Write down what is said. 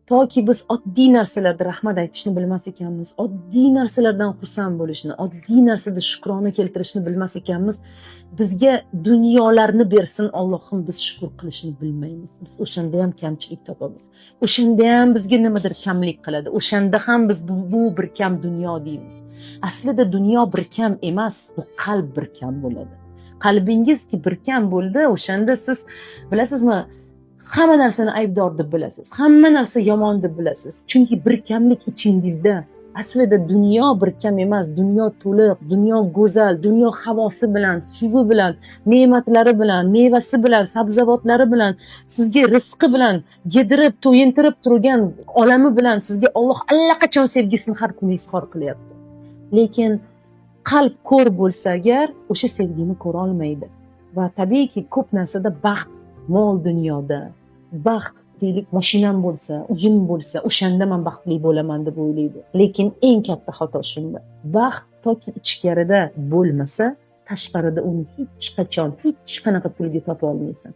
Toki biz oddiy narsalarda rahmat aytishni bilmas ekanmiz, oddiy narsalardan xursand bo'lishni, oddiy narsada shukrona keltirishni bilmas ekanmiz, bizga dunyolarni bersin Allohim, biz shukur qilishni bilmaymiz. Biz o'shanda ham kamchilik topamiz, o'shanda ham bizga nimadir kamlik qiladi, o'shanda ham biz bu bir kam dunyo deymiz. Aslida dunyo bir kam emas, bu qalb bir kam bo'ladi. Qalbingizki bir kam bo'ldi, o'shanda siz, bilasizmi, hamma narsani aybdor deb bilasiz, hamma narsa yomon deb bilasiz, chunki bir kamlik ichingizda. Aslida dunyo bir kam emas, dunyo to'liq, dunyo go'zal, dunyo havosi bilan, suvi bilan, ne'matlari bilan, mevasi bilan, sabzavotlari bilan, sizga rizqi bilan yedirib, to'yintirib turgan olami bilan sizga Olloh allaqachon sevgisini har kuni izhor qilyapti. Lekin qalb ko'r bo'lsa agar, o'sha sevgini ko'rolmaydi. Va tabiiyki, ko'p narsada baxt mol dunyoda, baxt, deylik, mashinam bo'lsa, uyim bo'lsa, o'shanda man baxtli bo'laman deb o'ylaydi. Lekin eng katta xato shunda. Baxt toki ichkarida bo'lmasa, tashqarida uni hech qachon hech qanaqa pulga topa olmaysan.